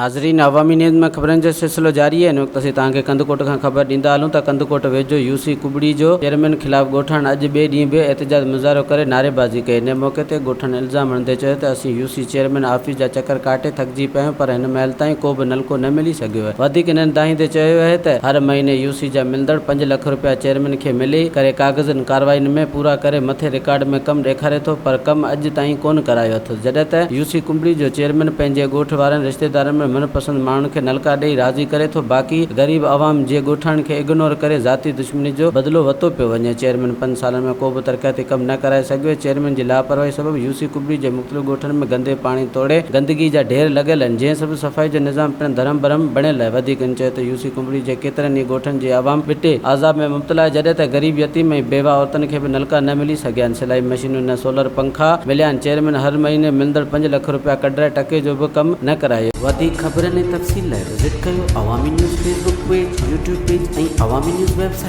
ناظرين عوامي نيوز ۾ خبرن جو سلسلو جاري آهي ان وقت اسين توهان کي ڪنڌڪوٽ کان خبر ڏيندا هلون ته ڪنڌڪوٽ ويجهو يو سي ڪٻڙي جو چيئرمين خلاف ڳوٺاڻن اڄ ٻئي ڏينهن به احتجاج مظاهرو ڪري نعريبازي ڪئي ان موقعي تي ڳوٺاڻن الزام هڻندي چيو ته اسين يو سي چيئرمين آفيس جا چڪر ڪاٽي ٿڪجي پيا آهيون پر هن مهل تائين ڪو به نلڪو نه ملي سگهيو آهي وڌيڪ هنن دانهيندي چيو آهي ته هر مهيني يو سي جا ملندڙ پنج لک رپيا چيئرمين کي ملي ڪري ڪاغذن ڪارروائين ۾ پورا ڪري مٿي رڪارڊ ۾ ڪم ڏيکاري ٿو پر ڪم اڄ تائين ڪونه ڪرايو اٿس. جڏهن ته يو سي ڪنبڙي جو چيئرمين پنهنجي ڳوٺ وارن رشتيدارن ۾ من پسند ماڻهن کي نلڪا ڏئي راضي ڪري ٿو باقي غريب عوام جي ڳوٺاڻن کي اگنور ڪري ذاتي دشمني جو بدلو وتو پيو وڃي چيئرمين پنج سالن ۾ ڪو به ترقياتي ڪم نه ڪرائي سگهيو چيئرمين جي لاپرواهي سبب يو سي ڪنبڙي جي مختلف ڳوٺن ۾ گندي پاڻي توڙي گندگي جا ڍير لڳل آهن جنهن سبب صفائي جو نظام پڻ درهم برهم بڻيل آهي وڌيڪ هن چيو ته يو سي ڪنبڙي جي ڪيترن ئي ڳوٺن جي عوام ٻٽي عذاب ۾ مبتلا آهي جڏهن ته غريب يتيم ۽ بيواهه عورتن کي به نلڪا نه ملي سگهيا آهن سلائي مشينون نه سولر پنکا مليا آهن چيئرمين هر مهيني ملندڙ پنج لک رپيا ڪڍرائي ٽڪي جو به ڪم نه ڪرايو. وڌيڪ خبرن ۽ تفصيل لاء وزٽ ڪيو Awami news Facebook page, YouTube page ۽ Awami news website.